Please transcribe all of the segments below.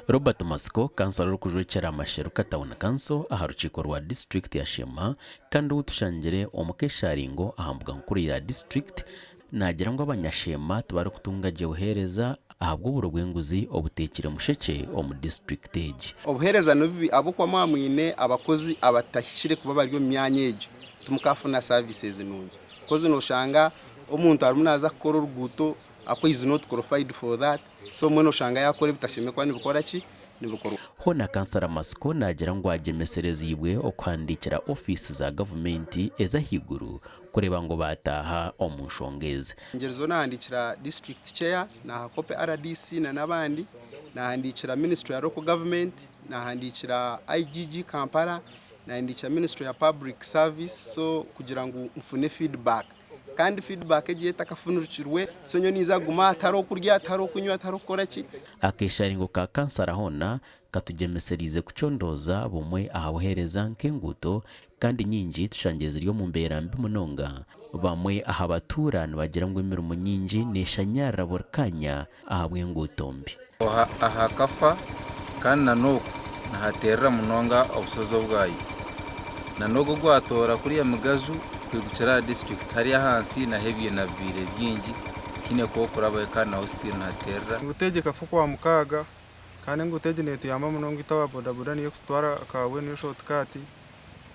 Robert Masiko, kansara orikujwekyera Masheruka Town Council aha rukiiko rwa disiturikiti ya Sheema kandi ou tushangire omu kesharingo aha mbuga nkuru ya disiturikiti naagira ngu abanyasheema tibarikutunga gye buheereza ahabw'oburo bw'enguzi obuteekire mushekye omu disiturikiti egi. Obuheereza nibubi ahabw'okuba mwaba mwine abakozi abatahikire kuba bari omu myanya egyo timukafuna services nungi coz noshanga omuntu arimu naaza kukora oruguuto ahabw'okuba he is not qualified for that so mbwenu oshanga yaakora ebitashemereire kuba nibikora ki? Nibikorwa. Hoona Kansara Masiko naagira ngu agyemesereziibwe okuhandiikira ofiisi za gavumenti ez'ahaiguru kureeba ngu baataaha omu nshonga ezi. Ngyerizeho naahandiikira District Chair, naaha kopi RDC na n'abandi, naahandiikira Ministry ya Local Government, naahandiikira IGG Kampala, naahandiikira Ministry ya Public Service so kugira ngu nfune feedback. Kandi feedback egyo etakafunurukirwe, so nyowe ninza kuguma aha tihariho kurya, tihariho kunywa, tihariho kukora ki. Akesharingo ka kansara hoona katugyemesereize kucondooza bumwe aha buheereza nk'enguuto kandi nyingi tushangire ziri omu mbeera mbi munonga. Bamwe aha batuura nibagira ngu emirimo nyingi neshanyarara buri kaanya ahabw'enguuto mbi. Aha hakafa kandi na n'oku nihaterera munonga obushozi obwayo. Na n'ogu ogwatoora kuriya Migaju kwigukira aha disiturikiti hariya ahansi naho ebiina bibaire bingi tihaine kwokurabayo kandi naho still nihaterera. Enguuto egi ekafa okwamukaaga kandi enguuto egi netuyamba munonga itwe aba bodaboda niyo ekututwara Kabwe niyo short cut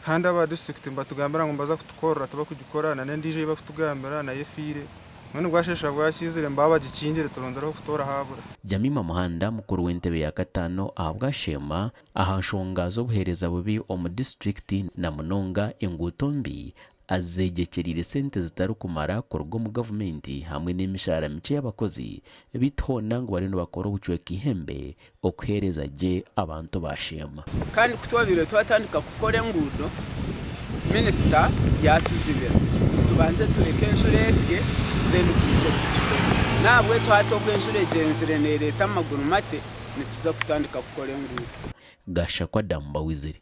kandi aba disiturikiti nibatugambira ngu nibaza kutukorera tibakugikora na n'endiijo ei bakutugambira nayo efiire mbwenu bwasheesha bwakiizire nibaba bagikingire turonzire ah'okutoora haabura. Jamima Muhanda mukuru w'entebe ya kataano ahabwa Sheema aha nshonga z'obuheereza bubi omu disiturikiti na munonga enguuto mbi azeegyekyereire sente zitarikumara kuruga omu gavumenti hamwe n'emishaara mikye y'abakozi beitu hoona ngu bariyo nibakora obucweka eihembe okuheereza gye abantu ba Sheema. Kandi ku twabaire twatandika kukora enguudo, minisita yaatuzibira ngu tubanze tureke enjura esye then twije tugikore. N'ahabw'ekyo hati obu enjura egyenzire neereeta amaguru makye, nituza kutandika kukora enguudo. Gashakwa Adamu Bawizire.